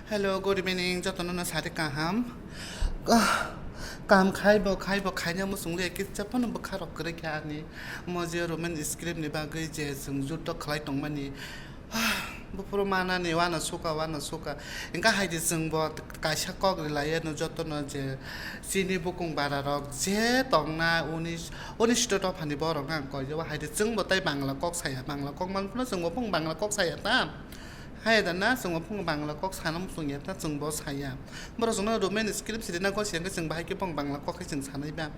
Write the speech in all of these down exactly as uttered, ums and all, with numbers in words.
Hello, good evening. Jotono no sari kaham. Ka-, kaham khaibo, khaibo, khaina muchung liya, kitsa phano bwkha rok kwrwi khe ani. Mo je Roman script ni bagwi je chwng juddo khlai tongmani. Buphuru manani wano suka, wano suka. Engka hai di chwng bo kaisa kok rilai no jotono je chini bukung bara rok je tongna unis, unis to phani borok ang koi jabo hai di chwng bo tai Bangla kok saya, Bangla kok man phano chwng bo phung Bangla kok saya ta. Hai da na, chwng bo phung Bangla kok sana muchung ya ta, chwng bo saya. Borok chwngno Roman script siri na gosiya, hwnkhe chwng bahai khe phung Bangla kok khe chwng sanai ba.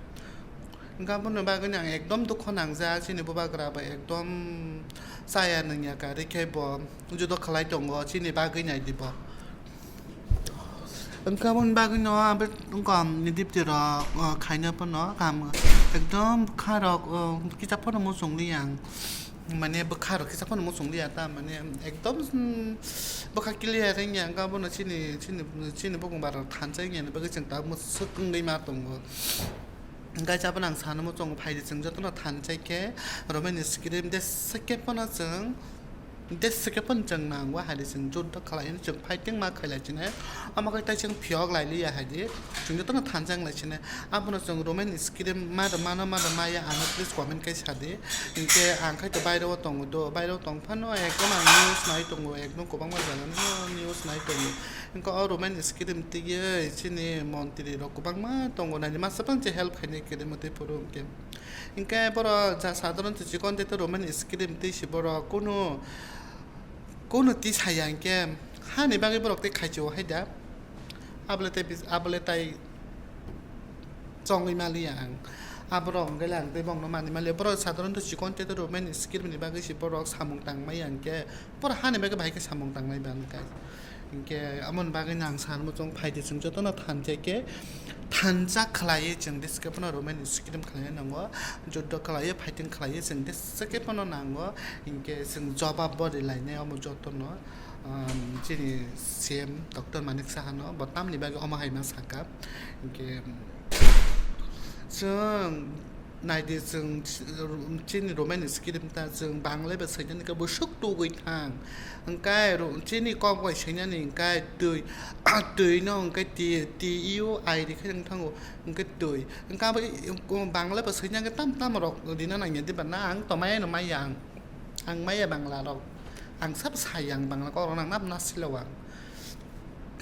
Hwnkhe aboni bagwi no ang ekdom dukho nangjak, chini bubagra bo ekdom chaya nungya karwi khe bo judo khlai tongo, chini bagwi nai di bo. Hwnkhe aboni bagwi no abo wngkha ni dipti rok, o, khaina phano kaham, ekdom bwkha rok, o, kisa phano muchung li ang. Mane bwkha rok kisa phano muchung liya ta, mane ekdom, mm, bwkha clear wngya, hwnkhe abono chini, chini, chini bukung bara rok thansa wngya ni bagwi chwng tabuk swk wngwi ma tongo. Guys, abono ang sana muchungo phaidi chwng jotono thansa khe Roman script de swk khe phano chwng, de swk khe phano chwng nango hai di chwng juddo khlai chwng fighting ma khailai chini. Omo khe tai chwng phiyok lai liya hai di. Chwng jotono thansa wng lai chini. Abono chwng Roman script ma rw mano, ma rw maya, ano please comment khe sa di. Hinkhe ang khai to baireo tongo do, baireo tong phano ekdom ang news nai tongo, ekdom kwbangma jaga no news nai tongo. Hinkhe o Roman script twiwi chini montri rok kwbangma tongo, nai masa phano je help khainai kwrwi mwtwi phuru hinkhe. Hinkhe borok ja sadharon to chikon tei to Roman script twi si borok kunu, kunu twi saya hinkhe hani bagwi borok tei khaichio hai da. Abole tei bis-, abole tai chongwi maliya ang. Aborok hwnkhe le ang tei bongno manwi maliya. Borok sadharon to chikon tei to Roman script ni bagwi si borok samung tangmaya hinkhe borok hani bagwi bahai khe samung tangnai ba hinkhe. Hinkhe amoni bagwi no ang sanmo chwng phaidi chwng jotono thansa khe thansa khlaiwi chwng description o Roman script khlaina nango, juddo khlaiwi fighting khlaiwi chwng description o nango, hinkhe chwng jobab bo rwlainai omo jotono, um, chini C M Doctor Manik Saha no bo tamni bagwi omo hai ma sakha, hinkhe chwng Naidi chwng chini Roman script ta chwng Banglai bai saijaknai khe bwswk tugwi thang. Hwnkhe ro-, chini kok bai sainani hwnkhe twi, twi no hwnkhe T, T U I rikhe wng thango hwnkhe twi. Hwnkhe abo i-, Banglai bai sainani tam tam rok rina nangya diba na ang tomai no maya ang. Ang maya Bangla rok. Ang sabo saya ang Bangla kok rok nang nap na silo ang.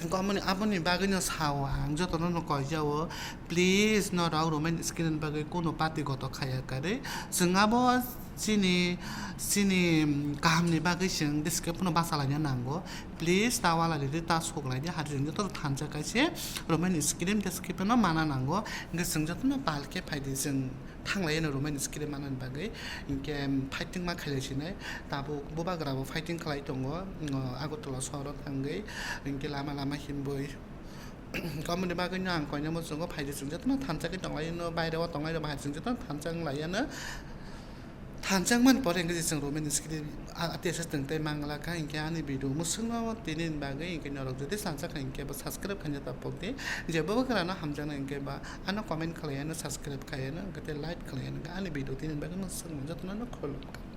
Hwnkhe aboni, aboni bagwino sao ang, jotono no koijao, please norok Roman script ni bagwi kunu party goto khaya kwrwi. Chwng abo chini, chini, mm, kahamni bagwi chwng description o bachalaina nango. Please ta walai ridi, ta suklaidi, hari chwng jotono thansa kaise Roman script description o mana nango. Hwnkhe chwng jotono pal khe phaidi chwng. Thanglai no Roman script manani bagwi, hinkhe fighting ma khailai sinai. Tabuk bubagra bo fighting khlai tongo, mm, Agartala sohoro thangwi, hinkhe lama lama hinbwi. Aboni bagwi no ang koinai muchungo phaidi chwng jotono thansa khe tonglai no, baire o tonglai rok bahai chwng jotono thansa wng lai no. Thansa wngmani pore hinkhe chwng Roman script a, a, tesa chwng tei mangla kha, hinkhe ani video mwswkno tini ni bagwi hinkhe norok jodi thansa kha hinkhe bo subscribe khaina ta pokdi. Je bubagra no hamjaknai hinkhe ba ano comment khlai, ano subscribe khai, ano hwnkhe tei like khlai, ano hwnkhe ani video tini bagwi no swkmung jotono no khulumkha.